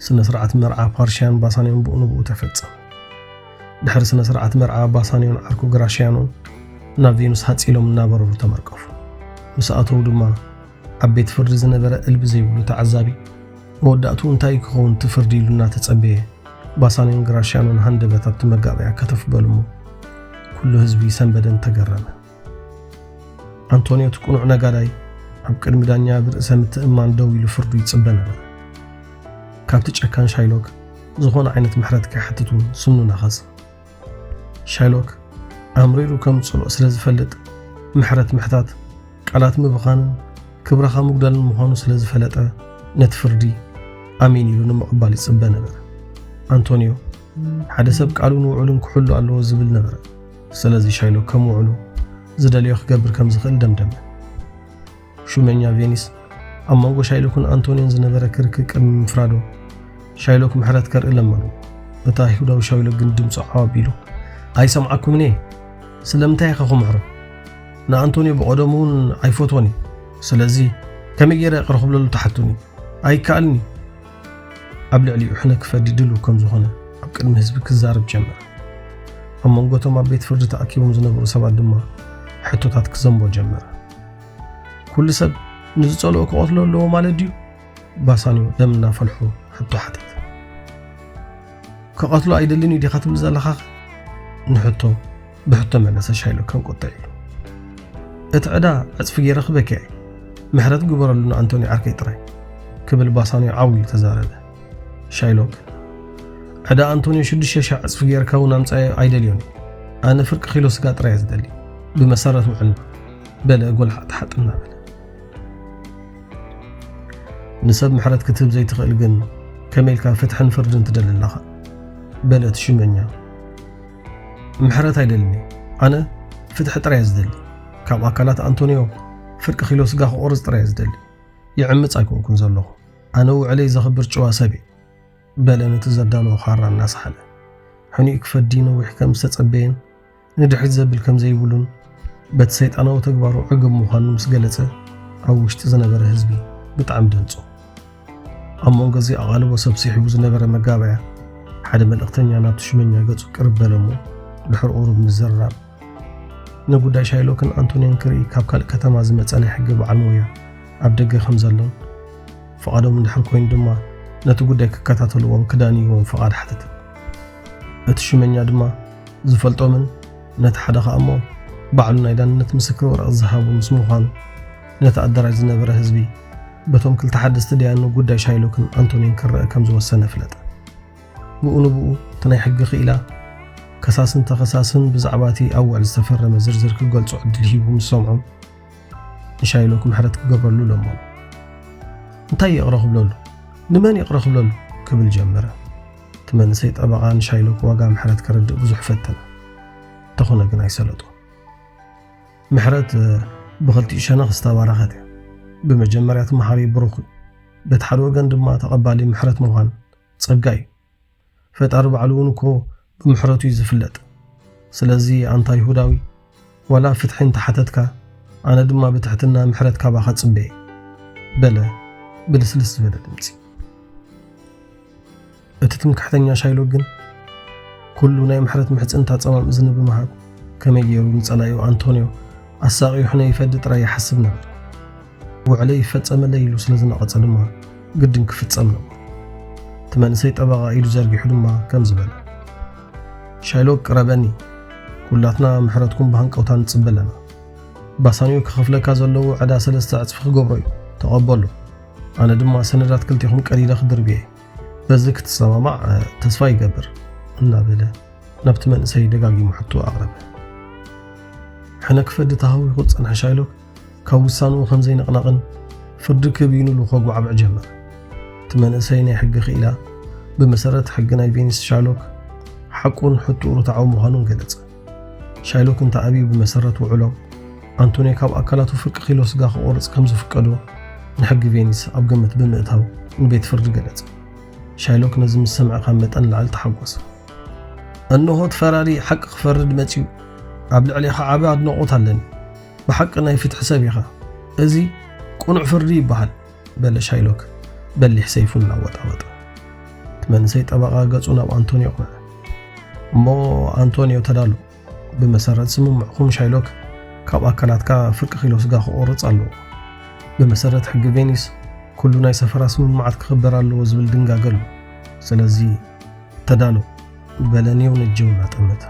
ስነ ስርዓት መርዓ ፓርሽያን ባሳንዮን ብኡ ንብኡ ተፈጸመ። ድሕሪ ስነ ስርዓት መርዓ ባሳንዮን ዓርኩ ግራሽያኖን ናብ ቬኑስ ሃጽ ኢሎም እናበረሩ ተመርቀፉ። ምስ ኣተዉ ድማ ኣብ ቤት ፍርዲ ዝነበረ እልቢ ዘይብሉ ተዓዛቢ መወዳእትኡ እንታይ ክኸውን እቲ ፍርዲ ኢሉ እናተጸበየ ባሳንዮን ግራሽያኖን ሃንደበት ኣብቲ መጋበያ ከተፍ በሉ እሞ ኩሉ ህዝቢ ሰንበደን ተገረመ። ኣንቶንዮ እቲ ቅኑዕ ነጋዳይ ኣብ ቅድሚ ዳኛ ብርእሰ ምትእምማን ደው ኢሉ ፍርዱ ይጽበ ነበረ። ካብቲ ጨካን ሻይሎክ ዝኾነ ዓይነት ምሕረት ከይሓትት እውን ስኑ ነኸሰ። ሻይሎክ ኣምሪሩ ከም ዝጸልኦ ስለ ዝፈልጥ ምሕረት ምሕታት ቃላት ምብኻንን ክብርኻ ምጉዳልን ምዃኑ ስለ ዝፈለጠ ነቲ ፍርዲ ኣሜን ኢሉ ንምቕባል ይጽበ ነበረ። ኣንቶንዮ ሓደ ሰብ ቃሉን ውዕሉን ክሕሉ ኣለዎ ዝብል ነበረ። ስለዚ ሻይሎክ ከም ውዕሉ ዝደለዮ ክገብር ከም ዝኽእል ደምደመ። ሹመኛ ቬኒስ ኣብ መንጎ ሻይሎክን ኣንቶንዮን ዝነበረ ክርክር ቅድሚ ምፍራዱ ሻይሎክ ምሕረት ከርኢ ለመኑ። እቲ ኣይሁዳዊ ሻይሎክ ግን ድምፁ ዓው ኣቢሉ ኣይሰምዓኩምን እየ፣ ስለምንታይ ኢኻ ክምሕሮ? ንኣንቶንዮ ብቐደሙ እውን ኣይፈትዎን እዩ። ስለዚ ከመይ ገይረ ይቕረ ክብለሉ ትሓቱኒ? ኣይከኣልን እዩ። ኣብ ልዕሊኡ ሕነ ክፈዲ ድሉው ከም ዝኾነ ኣብ ቅድሚ ህዝቢ ክዛረብ ጀመረ። ኣብ መንጎ እቶም ኣብ ቤት ፍርዲ ተኣኪቦም ዝነበሩ ሰባት ድማ ሕቶታት ክዘንቦ ጀመረ። "ኩሉ ሰብ ንዝጸልኦ ክቐትሎ ኣለዎ ማለት ድዩ?" ባሳንዮ ደም እናፈልሑ ሕቶ ሓተተ። "ክቐትሎ ኣይደልን እዩ ዲኻ ትብል ዘለኻኸ?" ንሕቶ ብሕቶ መለሰ ሻይሎክ ከም ቁጥዕ ኢሉ። "እቲ ዕዳ ዕጽፊ ገይረ ክበኪ እየ። ምሕረት ግበረሉ ንኣንቶኒ ዓርከይ ጥራይ" ክብል ባሳንዮ ዓው ኢሉ ተዛረበ። ሻይሎክ "ዕዳ ኣንቶንዮ ሽዱሽተ ሻዕ ዕጽፊ ጌርካ እውን ኣምጻዮ ኣይደልዮን እየ። ኣነ ፍርቂ ኪሎ ስጋ ጥራይ እየ ዝደሊ። ብመሰረት ውዕልና" በለ ጎልሓ ተሓጥ እናበለ። "ንሰብ ምሕረት ክትህብ ዘይትኽእል ግን ከመይ ኢልካ ፍትሕን ፍርድን ትደሊ ኣለኻ?" በለ እቲ ሽመኛ። "ምሕረት ኣይደልን እየ። ኣነ ፍትሒ ጥራይ እየ ዝደሊ። ካብ ኣካላት ኣንቶንዮ ፍርቂ ኪሎ ስጋ ክቆርጽ ጥራይ እየ ዝደሊ። ይዕምጽ ኣይኮንኩን ዘለኹ። ኣነ ውዕለይ ዘኽብር ጭዋ ሰብ እየ" በለ ነቲ ዘዳለዎ ካራ እናሰሓለ። ሕኒኡ ክፈዲ ነዊሕ ከም ዝተጸበየን ንድሕሪት ዘብል ከም ዘይብሉን በቲ ሰይጣናዊ ተግባሩ ዕግብ ምዃኑ ምስ ገለጸ፣ ኣብ ውሽጢ ዝነበረ ህዝቢ ብጣዕሚ ደንጹ። ኣብ መንጎ እዚ ኣቓልቦ ሰብ ስሒቡ ዝነበረ መጋባእያ ሓደ መልእኽተኛ ናብቲ ሽመኛ ገጹ ቅርብ በለ እሞ ድሕሪ ቁሩብ ምዝርራብ ንጉዳይ ሻይሎክን ኣንቶንዮን ክርኢ ካብ ካልእ ከተማ ዝመጸ ናይ ሕጊ በዓል ሞያ ኣብ ደገ ከም ዘሎን ፍቓዶም እንድሕር ኮይኑ ድማ ነቲ ጉዳይ ክከታተልዎን ክዳንይዎን ፍቓድ ሓተተ። እቲ ሽመኛ ድማ ዝፈልጦምን ነቲ ሓደ ኸኣ እሞ ባዕሉ ናይ ዳንነት ምስክር ወረቐት ዝሃቡ ምስ ምዃኑ ነቲ ኣዳራሽ ዝነበረ ህዝቢ በቶም ክልተ ሓደስቲ ደያኑ ጉዳይ ሻይሎክን ኣንቶንዮን ክረአ ከም ዝወሰነ ፍለጠ። ብኡ ንብኡ እቲ ናይ ሕጊ ክኢላ ከሳስን ተኸሳስን ብዛዕባ እቲ ኣብ ውዕል ዝተፈረመ ዝርዝር ክገልጹ ዕድል ሂቡ ምስ ሰምዖም ንሻይሎክ ምሕረት ክገብረሉ ለመኑ። "እንታይ ይቕረ ክብለሉ? ንመን ይቕረ ክብለሉ?" ክብል ጀመረ። እቲ መንእሰይ ጠበቓ ንሻይሎክ ዋጋ ምሕረት ከረድእ ብዙሕ ፈተነ። እንተኾነ ግን ኣይሰለጦ። "ምሕረት ብኽልቲኡ ሸነኽ ዝተባረኸት እያ። ብመጀመርያ እቲ መሓሪ ብሩኽ እዩ። በቲ ሓደ ወገን ድማ ተቐባሊ ምሕረት ምዃን ጸጋ እዩ። ፈጣሪ ባዕሉ እውን እኮ ብምሕረቱ እዩ ዝፍለጥ። ስለዚ ኣንታ ይሁዳዊ፣ ዋላ ፍትሒ እንተሓተትካ፣ ኣነ ድማ ብትሕትና ምሕረት ካባኻ ጽበየ" በለ ብልስልስ ዝበለ ድምጺ። እቲ ትምክሕተኛ ሻይሎክ ግን ኩሉ ናይ ምሕረት ምሕጽንታ ጸማም እዝኒ ብምሃብ ከመይ ገይሩ ንጸላኢኡ ኣንቶንዮ ኣሳቒዩ ሕነ ይፈዲ ጥራይ ይሓስብ ነበር። ውዕለይ ይፈጸመለይ ኢሉ ስለ ዝነቐጸ ድማ ግድን ክፍጸም ነብዎ። እቲ መንእሰይ ጠበቓ ኢዱ ዘርጊሑ ድማ ከምዚ በለ፣ "ሻይሎክ ቅረበኒ፣ ኩላትና ምሕረትኩም ብሃንቀውታ ንጽበ ኣለና። ባሳንዮ ክኸፍለካ ዘለዎ ዕዳ ሰለስተ ዕጽፊ ክገብሮ እዩ፣ ተቐበሎ። ኣነ ድማ ሰነዳት ክልቴኹም ቀዲደ ክድርብየ፣ በዚ ክትሰማማዕ ተስፋ ይገብር" እናበለ ናብቲ መንእሰይ ደጋጊሙ ሕቶ ኣቕረበ። ሕነ ክፈዲ ተሃዊኹ ዝጸንሐ ሻይሎክ ካብ ውሳንኡ ከም ዘይንቕነቕን ፍርዲ ክብይኑሉ ከጓዕብዕ ጀመረ። እቲ መንእሰይ ናይ ሕጊ ክኢላ ብመሰረት ሕጊ ናይ ቬኒስ ሻይሎክ ሓቁን ሕቶኡ ርትዓዊ ምዃኑን ገለጸ። ሻይሎክ እንተ ኣብዩ ብመሰረት ውዕሎም ኣንቶንዮ ካብ ኣካላቱ ፍርቂ ኪሎ ስጋ ክቖርጽ ከም ዝፍቀዶ ንሕጊ ቬኒስ ኣብ ግምት ብምእታው ንቤት ፍርዲ ገለጸ። ሻይሎክ ነዚ ምስ ሰምዐ ካብ መጠን ንላዕሊ ተሓጎሰ። "እንሆ እቲ ፈራዲ ሓቂ ክፈርድ መጺኡ። ኣብ ልዕሌኻ ዓቢ ኣድናቖት ኣለኒ። ብሓቂ ናይ ፍትሒ ሰብ ኢኻ። እዚ ቅኑዕ ፍርዲ ይበሃል" በለ ሻይሎክ በሊሕ ሰይፉ እናወጣወጠ። እቲ መንእሰይ ጠበቓ ገጹ ናብ ኣንቶንዮ ኣቕንዐ። "እሞ ኣንቶንዮ ተዳሎ፣ ብመሰረት ስምምዕኹም ሻይሎክ ካብ ኣካላትካ ፍርቂ ኪሎ ስጋ ክቖርጽ ኣለዎ። ብመሰረት ሕጊ ቬኒስ ኩሉ ናይ ሰፈራ ስምምዓት ክኽበር ኣለዎ ዝብል ድንጋገ ኣሎ። ስለዚ ተዳሎ" በለ ኔው ነጀው እናጠመተ።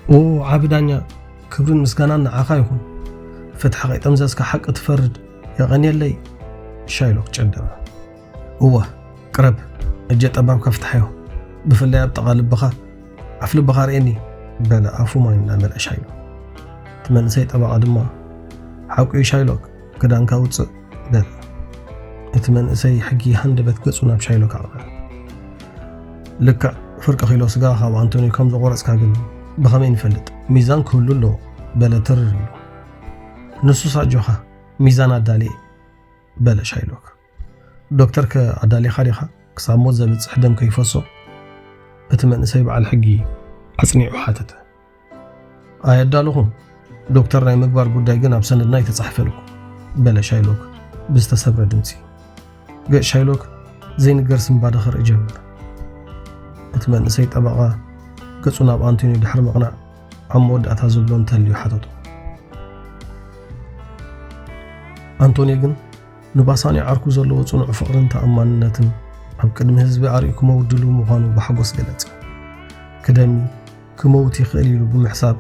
"ኦ ዓቢ ዳኛ፣ ክብርን ምስጋናን ንዓኻ ይኹን። ፍትሒ ከይጠምዘዝካ ሓቂ ትፈርድ፣ የቐንየለይ" ሻይሎክ ጨደመ። "እወ፣ ቅረብ፣ እጀ ጠባብካ ፍትሓዮ፣ ብፍላይ ኣብ ጥቓ ልብኻ፣ ኣፍ ልብኻ ርእየኒ" በለ ኣፉ ማይ እናመልአ ሻይሎክ። እቲ መንእሰይ ጠበቓ ድማ "ሓቁ እዩ ሻይሎክ፣ ክዳንካ ውጽእ" በለ። እቲ መንእሰይ ሕጊ ሃንደበት ገጹ ናብ ሻይሎክ ኣቕንዐ። "ልክዕ ፍርቂ ኪሎ ስጋ ካብ ኣንቶንዮ ከም ዘቖረጽካ ግን ብኸመይ ንፈልጥ? ሚዛን ክህሉ ኣለዎ" በለ ትርር ኢሉ። "ንሱስ ኣጆኻ፣ ሚዛን ኣዳልየ" በለ ሻይሎክ። "ዶክተር ከ ኣዳሊኻ ዲኻ? ክሳብ ሞት ዘብጽሕ ደም ከይፈሶ?" እቲ መንእሰይ በዓል ሕጊ ኣጽኒዑ ሓተተ። "ኣየዳለኹን፣ ዶክተር ናይ ምግባር ጉዳይ ግን ኣብ ሰነድና ኣይተጻሕፈን እኮ፣ በለ ሻይሎክ ብዝተሰብረ ድምጺ። ገጽ ሻይሎክ ዘይንገር ስንባደ ከርኢ ጀመረ። እቲ መንእሰይ ጠበቓ ገጹ ናብ ኣንቶንዮ ድሕሪ ምቕናዕ፣ ኣብ መወዳእታ ዝብሎ እንተልዩ ሓተቶ። ኣንቶንዮ ግን ንባሳንዮ ዓርኩ ዘለዎ ጽኑዕ ፍቕርን ተኣማንነትን ኣብ ቅድሚ ህዝቢ ኣርእዩ ክመውት ድሉው ምዃኑ ብሓጎስ ገለጸ። ክደሚ ክመውት ይኽእል ኢሉ ብምሕሳብ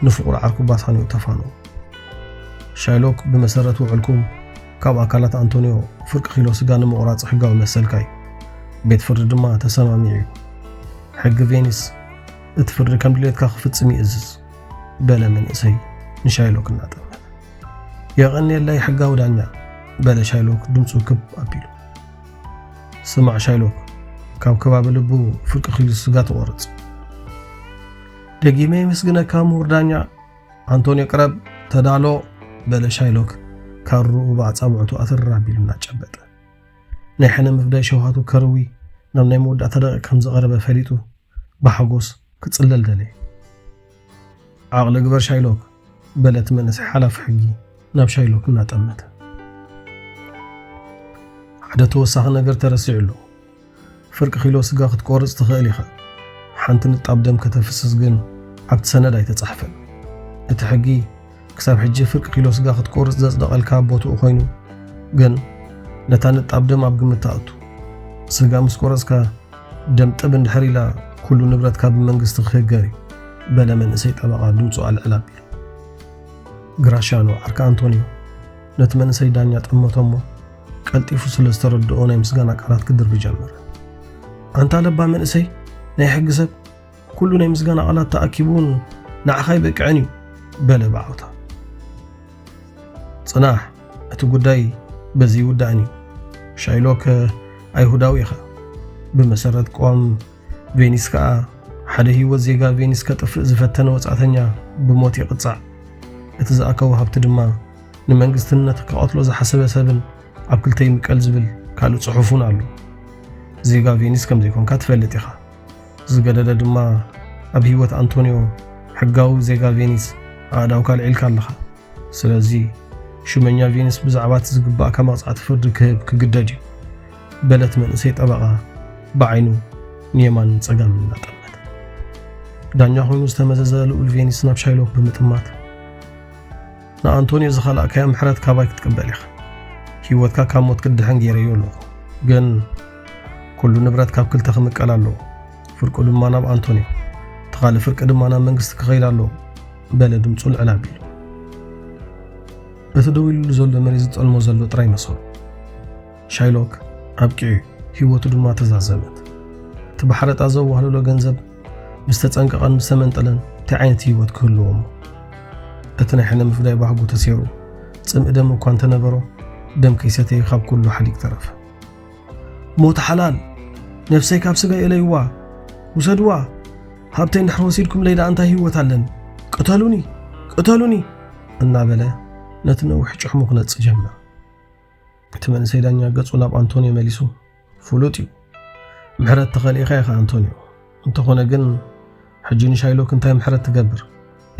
ንፍቑር ዓርኩ ባሳንዮ ተፋንዎ። ሻይሎክ፣ ብመሰረት ውዕልኩም ካብ ኣካላት ኣንቶንዮ ፍርቂ ኪሎ ስጋ ንምቑራጽ ሕጋዊ መሰልካ እዩ። ቤት ፍርዲ ድማ ተሰማሚዑ እዩ። ሕጊ ቬኒስ እቲ ፍርዲ ከም ድሌትካ ክፍጽም ይእዝዝ፣ በለ መንእሰይ ንሻይሎክ እናጠመተ። የቐንየለይ ሕጋዊ ዳኛ፣ በለ ሻይሎክ ድምፁ ክብ ኣቢሉ። ስማዕ ሻይሎክ፣ ካብ ከባቢ ልቡ ፍርቂ ኪሎ ስጋ ትቖርጽ። ደጊመ የመስግነካ ምሁር ዳኛ። ኣንቶንዮ ቅረብ፣ ተዳሎ፣ በለ ሻይሎክ ካርኡ ብኣጻብዕቱ ኣትር ኣቢሉ እናጨበጠ። ናይ ሕነ ምፍዳይ ሸውሃቱ ከርዊ ናብ ናይ መወዳእታ ደቂቕ ከም ዝቐረበ ፈሊጡ ብሓጎስ ክጽለል ደለየ። ዓቕሊ ግበር ሻይሎክ፣ በለ እቲ መንእሰይ ሓላፊ ሕጊ ናብ ሻይሎክ እናጠመተ። ሓደ ተወሳኺ ነገር ተረሲዑ ኣሎ። ፍርቂ ኪሎ ስጋ ክትቆርጽ ትኽእል ኢኻ። ሓንቲ ንጣብ ደም ከተፍስስ ግን ኣብቲ ሰነድ ኣይተጻሕፈን። እቲ ሕጊ ክሳብ ሕጂ ፍርቂ ኪሎ ስጋ ክትቆርጽ ዘጽደቐልካ ቦትኡ ኮይኑ፣ ግን ነታ ንጣብ ደም ኣብ ግምት ትኣቱ። ስጋ ምስ ቆረጽካ ደም ጥብ እንድሕር ኢላ ኩሉ ንብረትካ ብመንግስቲ ክህገር እዩ፣ በለ መንእሰይ ጠበቓ ድምፁ ኣልዕል ኣቢሉ። ግራሻኖ ዓርካ ኣንቶንዮ ነቲ መንእሰይ ዳኛ ጠመቶ እሞ ቀልጢፉ ስለ ዝተረድኦ ናይ ምስጋና ቃላት ክድርቢ ጀመረ። ኣንታ ለባ መንእሰይ ናይ ሕጊ ሰብ፣ ኩሉ ናይ ምስጋና ቃላት ተኣኪቡ እውን ንዓኻ ኣይበቅዕን እዩ፣ በለ ብዓውታ። ጽናሕ፣ እቲ ጉዳይ በዚ ይውዳእን እዩ። ሻይሎክ ኣይሁዳዊ ኢኻ። ብመሰረት ቅዋም ቬኒስ ከኣ ሓደ ህይወት ዜጋ ቬኒስ ከጥፍእ ዝፈተነ ወጻእተኛ ብሞት ይቕጻዕ። እቲ ዝኣከቦ ሃብቲ ድማ ንመንግስትን ነቲ ክቐትሎ ዝሓሰበ ሰብን ኣብ ክልተ ይምቀል ዝብል ካልእ ጽሑፍ እውን ኣሎ። ዜጋ ቬኒስ ከም ዘይኮንካ ትፈልጥ ኢኻ። ዝገደደ ድማ ኣብ ህይወት ኣንቶንዮ ሕጋዊ ዜጋ ቬኒስ ኣእዳውካ ኣልዒልካ ኣለኻ። ስለዚ ሽመኛ ቬኒስ ብዛዕባ እቲ ዝግባእካ መቕጻዕቲ ፍርዲ ክህብ ክግደድ እዩ፣ በለት መንእሰይ ጠበቓ ብዓይኑ ንየማንን ጸጋምን እናጠመተ። ዳኛ ኮይኑ ዝተመዘዘ ልኡል ቬኒስ ናብ ሻይሎክ ብምጥማት፣ ንኣንቶንዮ ዝኸላእካዮ ምሕረት ካባይ ክትቅበል ኢኻ። ህይወትካ ካብ ሞት ክድሕን ገይረዮ ኣለኹ። ግን ኩሉ ንብረት ካብ ክልተ ክምቀል ኣለዎ። ፍርቁ ድማ ናብ ኣንቶንዮ፣ እቲ ካልእ ፍርቂ ድማ ናብ መንግስቲ ክኸይድ ኣለዎ፣ በለ ድምፁ ልዕል ኣቢሉ። እቲ ደው ኢሉሉ ዘሎ መሬት ዝጠልሞ ዘሎ ጥራይ መሰሉ። ሻይሎክ ኣብቂዑ፣ ህይወቱ ድማ ተዛዘመት። እቲ ብሓረጣ ዘዋህለሎ ገንዘብ ምስ ተጸንቀቐን ምስ ተመንጠለን እንታይ ዓይነት ህይወት ክህልዎ እሞ? እቲ ናይ ሕነ ምፍዳይ ባህጉ ተሴሩ፣ ጽምኢ ደም እኳ እንተነበሮ፣ ደም ከይሰተየ ካብ ኩሉ ሓዲግ ተረፈ። ሞት ሓላል፣ ነፍሰይ ካብ ስጋይ እለይዋ፣ ውሰድዋ፣ ሃብተይ እንድሕር ወሲድኩምለይ ደኣ እንታይ ህይወት ኣለኒ? ቅተሉኒ፣ ቅተሉኒ እናበለ ነቲ ነዊሕ ጭሕሙ ክነጽ ጀመረ። እቲ መንእሰይ ዳኛ ገጹ ናብ ኣንቶንዮ መሊሱ፣ ፍሉጥ እዩ። ምሕረት ተኸሊእካ ኢኻ ኣንቶንዮ። እንተኾነ ግን ሕጂ ንሻይሎክ እንታይ ምሕረት ትገብር?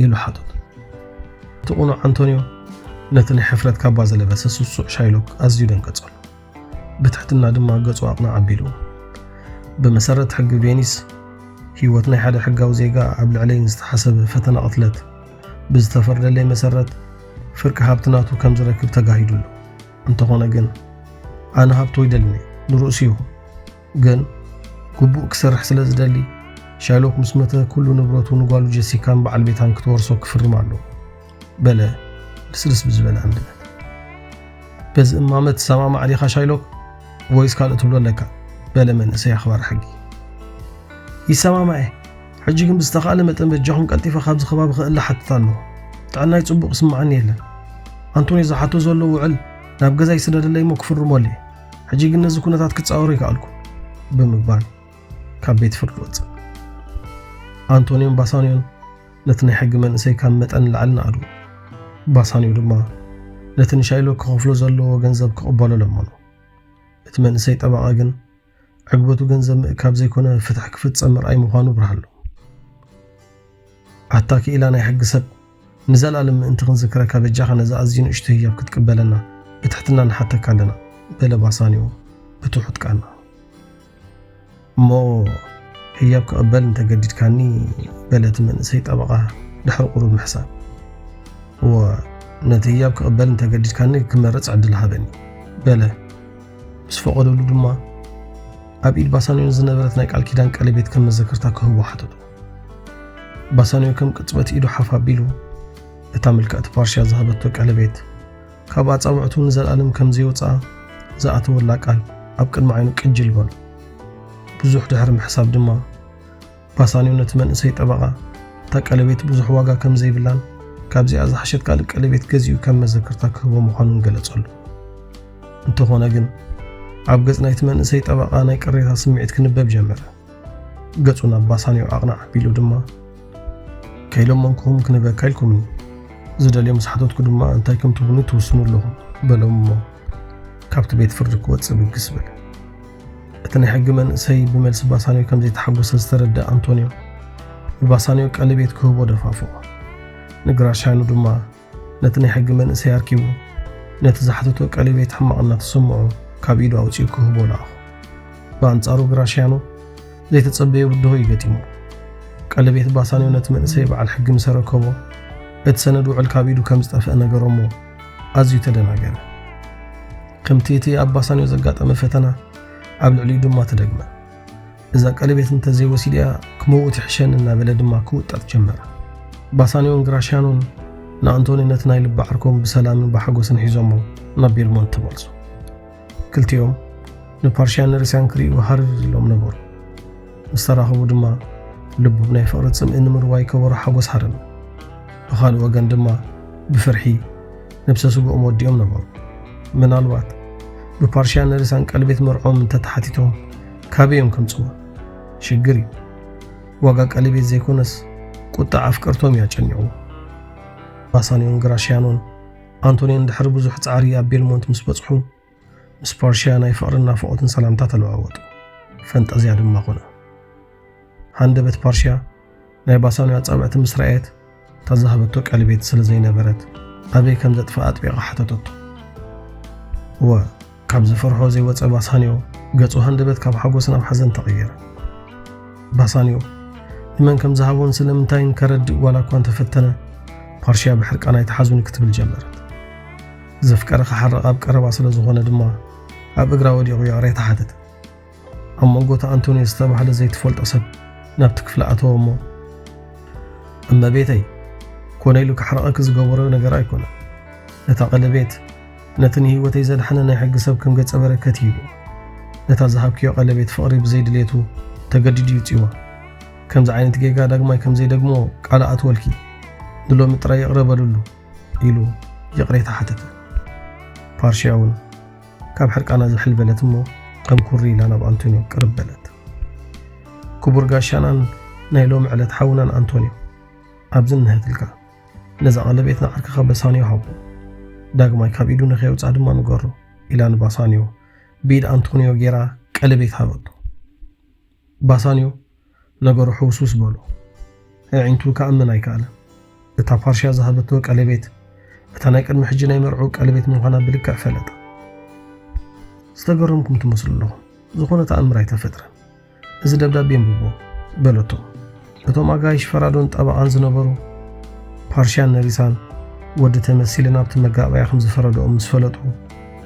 ኢሉ ሓተቶ። እቲ ቅኑዕ ኣንቶንዮ ነቲ ናይ ሕፍረት ካባ ዝለበሰ ስሱዕ ሻይሎክ ኣዝዩ ደንገጸሉ። ብትሕትና ድማ ገጹ ኣቕንዕ ኣቢሉ፣ ብመሰረት ሕጊ ቬኒስ፣ ህይወት ናይ ሓደ ሕጋዊ ዜጋ ኣብ ልዕለይ ንዝተሓሰበ ፈተና ቅትለት ብዝተፈርደለይ መሰረት ፍርቂ ሃብቲ ናቱ ከም ዝረክብ ተጋሂዱ ኣሎ። እንተኾነ ግን ኣነ ሃብቱ ኣይደልን እየ፣ ንርእሱ ይኹን። ግን ግቡእ ክሰርሕ ስለ ዝደሊ፣ ሻይሎክ ምስ መተ ኩሉ ንብረቱ ንጓሉ ጀሲካን በዓል ቤታን ክትወርሶ ክፍርም ኣለዎ፣ በለ ልስልስ ብዝበለ ኣንደበት። በዚ እማመ ትሰማማዕ ዲኻ ሻይሎክ፣ ወይስ ካልእ ትብሎ ኣለካ? በለ መንእሰይ ኣኽባሪ ሕጊ። ይሰማማዕ እየ። ሕጂ ግን ብዝተኻእለ መጠን በጃኹም ቀልጢፈ ካብዚ ከባቢ ክእለ ሓትት ኣለኹ። ጥዕናይ ጽቡቕ ይስምዓኒ የለን። ኣንቶኒ ዝሓቶ ዘሎ ውዕል ናብ ገዛይ ስደደለይ እሞ ክፍርመሉ እየ። ሕጂ ግን ነዚ ኩነታት ክጻወሮ ኣይከኣልኩን፣ ብምባል ካብ ቤት ፍርዲ ወጸ። ኣንቶኒዮን ባሳንዮን ነቲ ናይ ሕጊ መንእሰይ ካብ መጠን ንላዕሊ ነኣድዎ። ባሳንዮ ድማ ነቲ ንሻይሎ ክኸፍሎ ዘለዎ ገንዘብ ክቕበሎ ለመኖ። እቲ መንእሰይ ጠበቓ ግን ዕግበቱ ገንዘብ ምእካብ ዘይኮነ ፍትሒ ክፍጸም ምርኣይ ምዃኑ ኣብርሃሉ። ኣታ ክኢላ ናይ ሕጊ ሰብ፣ ንዘለኣለም ምእንቲ ክንዝክረካ በጃኻ ነዛ ኣዝዩ ንእሽቶ ህያብ ክትቅበለና ብትሕትና ንሓተካ ኣለና፣ በለ ባሳንዮ ብትሑት ቃና። እሞ ህያብ ክቕበል እንተገዲድካኒ፣ በለ እቲ መንእሰይ ጠበቓ ድሕሪ ቁሩብ ምሕሳብ። እወ፣ ነቲ ህያብ ክቕበል እንተገዲድካኒ ክመርጽ ዕድል ሃበኒ፣ በለ። ምስ ፈቐደሉ ድማ ኣብ ኢድ ባሳንዮ ዝነበረት ናይ ቃል ኪዳን ቀለቤት ከም መዘክርታ ክህቦ ሓተቶ። ባሳንዮ ከም ቅጽበት ኢዱ ሓፍ ኣቢሉ እታ ምልክዕቲ ፓርሽያ ዝሃበቶ ቀለቤት ካብ ኣጻብዕቱ ንዘለኣለም ከም ዘይወጽኣ ዝኣተወላ ቃል ኣብ ቅድሚ ዓይኑ ቅጅል በሎ። ብዙሕ ድሕሪ ምሕሳብ ድማ ባሳንዮ ነቲ መንእሰይ ጠበቓ እታ ቀለቤት ብዙሕ ዋጋ ከም ዘይብላን ካብዚኣ ዝሓሸት ካልእ ቀለቤት ገዚኡ ከም መዘክርታ ክህቦ ምዃኑን ገለጸሉ። እንተኾነ ግን ኣብ ገጽ ናይቲ መንእሰይ ጠበቓ ናይ ቅሬታ ስምዒት ክንበብ ጀመረ። ገጹ ናብ ባሳንዮ ኣቕናዕ ኣቢሉ ድማ፣ "ከይለመንኩኹም ክንበካ ኢልኩምኒ፣ ዝደልዮ ምስ ሓተትኩ ድማ እንታይ ከም ትብሉኒ ትውስኑ ኣለኹም" በሎም እሞ ካብቲ ቤት ፍርዲ ክወጽእ ብግስ በለ። እቲ ናይ ሕጊ መንእሰይ ብመልሲ ባሳንዮ ከም ዘይተሓጎሰ ዝተረድአ ኣንቶንዮ ንባሳንዮ ቀለቤት ክህቦ ደፋፍኦ። ንግራሽያኑ ድማ ነቲ ናይ ሕጊ መንእሰይ ኣርኪቡ ነቲ ዝሓተቶ ቀለቤት ሕማቕ እናተሰምዖ ካብ ኢዱ ኣውጺኡ ክህቦ ለኣኹ። ብኣንጻሩ ግራሽያኖ ዘይተጸበዮ ብድሆ እዩ ገጢሙ። ቀለቤት ባሳንዮ ነቲ መንእሰይ በዓል ሕጊ ምስ ኣረከቦ፣ እቲ ሰነድ ውዕል ካብ ኢዱ ከም ዝጠፍአ ነገሮ እሞ ኣዝዩ ተደናገረ። ከምቲ እቲ ኣብ ባሳንዮ ዘጋጠመ ፈተና ኣብ ልዕሊኡ ድማ ተደግመ። "እዛ ቀለቤት እንተዘይወሲድያ ክመውት ይሕሸኒ" እናበለ ድማ ክውጠጥ ጀመረ። ባሳንዮን ግራሽያኖን ንኣንቶኒ ነቲ ናይ ልቢ ዓርኮም ብሰላምን ብሓጎስን ሒዞሞ ናብ ቤልሞንት ተመልሱ። ክልቲኦም ንፓርሽያን ንሪሳን ክርእዩ ሃርር ኢሎም ነበሩ። ምስ ተራኸቡ ድማ ልቡ ብናይ ፍቕሪ ጽምኢ ንምርዋይ ከበሮ ሓጎስ ሃረመ። ብኻልእ ወገን ድማ ብፍርሒ ነብሰ ስግኦም ወዲኦም ነበሩ። ምናልባት ብፓርሽያን ንሪሳን ቀለቤት መርዕኦም እንተተሓቲቶም ካበይ እዮም ከምጽዎ? ሽግር እዩ። ዋጋ ቀለቤት ዘይኮነስ ቁጣዕ ኣፍቀርቶም እዩ ኣጨኒቑዎ። ባሳንዮን ግራሽያኖን ኣንቶንዮን ድሕሪ ብዙሕ ጻዕሪ ኣብ ቤልሞንት ምስ በጽሑ፣ ምስ ፓርሽያ ናይ ፍቕርን ናፍቖትን ሰላምታ ተለዋወጡ። ፈንጠዝያ ድማ ኾነ። ሃንደበት ፓርሽያ ናይ ባሳንዮ ኣጻብዕቲ ምስ ረኣየት፣ እታ ዝሃበቶ ቀለቤት ስለ ዘይነበረት ኣበይ ከም ዘጥፍኣ ኣጥቢቓ ሓተተቶ። እወ፣ ካብ ዝፈርሖ ዘይወጸ ባሳንዮ ገጹ ሃንደበት ካብ ሓጎስ ናብ ሓዘን ተቐየረ። ባሳንዮ ንመን ከም ዝሃቦን ስለምንታይን ከረድእ ዋላ እኳ እንተፈተነ፣ ፓርሽያ ብሕርቃን ኣይትሓዙኒ ክትብል ጀመረት። ዘፍቀረ ክሓርቕ ኣብ ቀረባ ስለ ዝኾነ ድማ ኣብ እግራ ወዲቑ ይቕሬታ ሓተተ። ኣብ መንጎ እቲ ኣንቶንዮ ዝተባህለ ዘይትፈልጦ ሰብ ናብቲ ክፍሊ ኣተወ እሞ፣ "እመቤተይ፣ ኮነ ኢሉ ክሕርቐኪ ዝገበሮ ነገር ኣይኮነን። ነታ ቀለቤት ነቲ ንህይወተይ ዘድሓነ ናይ ሕጊ ሰብ ከም ገጸ በረከት ይህቦ። ነታ ዝሃብክዮ ቀለቤት ፍቕሪ ብዘይ ድሌቱ ተገዲዱ ይውጽዋ። ከምዚ ዓይነት ጌጋ ዳግማይ ከም ዘይደግሞ ቃል ኣትወልኪ። ንሎሚ ጥራይ ይቕረ በልሉ" ኢሉ ይቕሬታ ሓተተ። ፓርሽያ እውን ካብ ሕርቃና ዝሕል በለት እሞ ከም ኩሪ ኢላ ናብ ኣንቶንዮ ቅርብ በለት። "ክቡር ጋሻናን ናይ ሎሚ ዕለት ሓውናን ኣንቶንዮ፣ ኣብዚ እንሀትልካ። ነዛ ቀለቤት ንዓርክኻ ባሳንዮ ሃቦ። ዳግማይ ካብ ኢዱ ንኸየውጽኣ ድማ ንገሮ" ኢላ ንባሳንዮ ብኢድ ኣንቶንዮ ጌራ ቀለቤት ሃበቶ። ባሳንዮ ነገሩ ሕውስውስ በሎ። ኣዒንቱ ክኣምን ኣይከኣለን። እታ ፓርሽያ ዝሃበቶ ቀለቤት፣ እታ ናይ ቅድሚ ሕጂ ናይ መርዑ ቀለቤት ምዃና ብልክዕ ፈለጠ። "ዝተገረምኩም ትመስሉ ኣለኹም። ዝኾነ ተኣምር ኣይተፈጥረን። እዚ ደብዳቤ ኣንብቦ" በለቶ። እቶም ኣጋይሽ ፈራዶን ጠበቓን ዝነበሩ ፓርሽያን ነሪሳን፣ ወዲ ተመሲለ ናብቲ መጋባእያ ከም ዝፈረድኦም ምስ ፈለጡ፣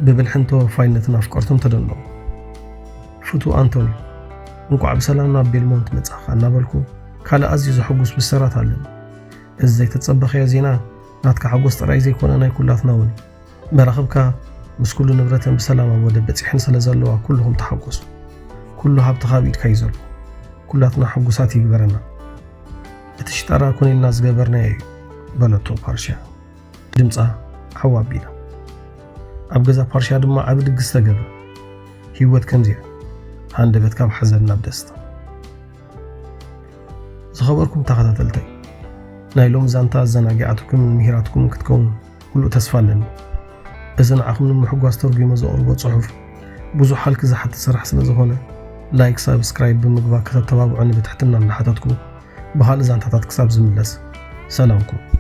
ብብልሕን ተወፋይነትን ኣፍቀርቶም ተደነቑ። "ፍቱው ኣንቶኒ፣ እንቋዕ ብሰላም ናብ ቤልሞንት መጻኻ" እናበልኩ፣ ካልእ ኣዝዩ ዘሐጉስ ብሰራት ኣለኒ። እዚ ዘይተጸበኸዮ ዜና ናትካ ሓጎስ ጥራይ ዘይኮነ፣ ናይ ኩላትና እውን እዩ። መራኽብካ ምስ ኩሉ ንብረተን ብሰላም ኣብ ወደብ በጺሐን ስለ ዘለዋ፣ ኩልኹም ተሓጎሱ። ኩሉ ሃብትኻ ኣብ ኢድካ እዩ ዘሎ። ኩላትና ሕጉሳት ይግበረና። እቲ ሽጣራ ኮነ ኢልና ዝገበርናዮ እዩ፣ በለቶ ፓርሽያ ድምጻ ዓው ኣቢላ። ኣብ ገዛ ፓርሽያ ድማ ዓቢ ድግስ ተገብረ። ህይወት ከምዚኣ፣ ሃንደበት ካብ ሓዘን ናብ ደስታ። ዝኸበርኩም ተኸታተልተይ፣ ናይ ሎሚ ዛንታ ኣዘናጊዓትኩምን ምሂራትኩምን ክትከውን ምሉእ ተስፋ ኣለኒ። እዚ ንዓኹም ንምሕጓስ ተርጒመ ዘቕርቦ ጽሑፍ ብዙሕ ሃልኪ ዝሓትት ስራሕ ስለ ዝኾነ፣ ላይክ፣ ሳብስክራይብ ብምግባር ከተተባብዑኒ ብትሕትና እናሓተትኩ፣ ብኻልእ ዛንታታት ክሳብ ዝምለስ፣ ሰላምኩም።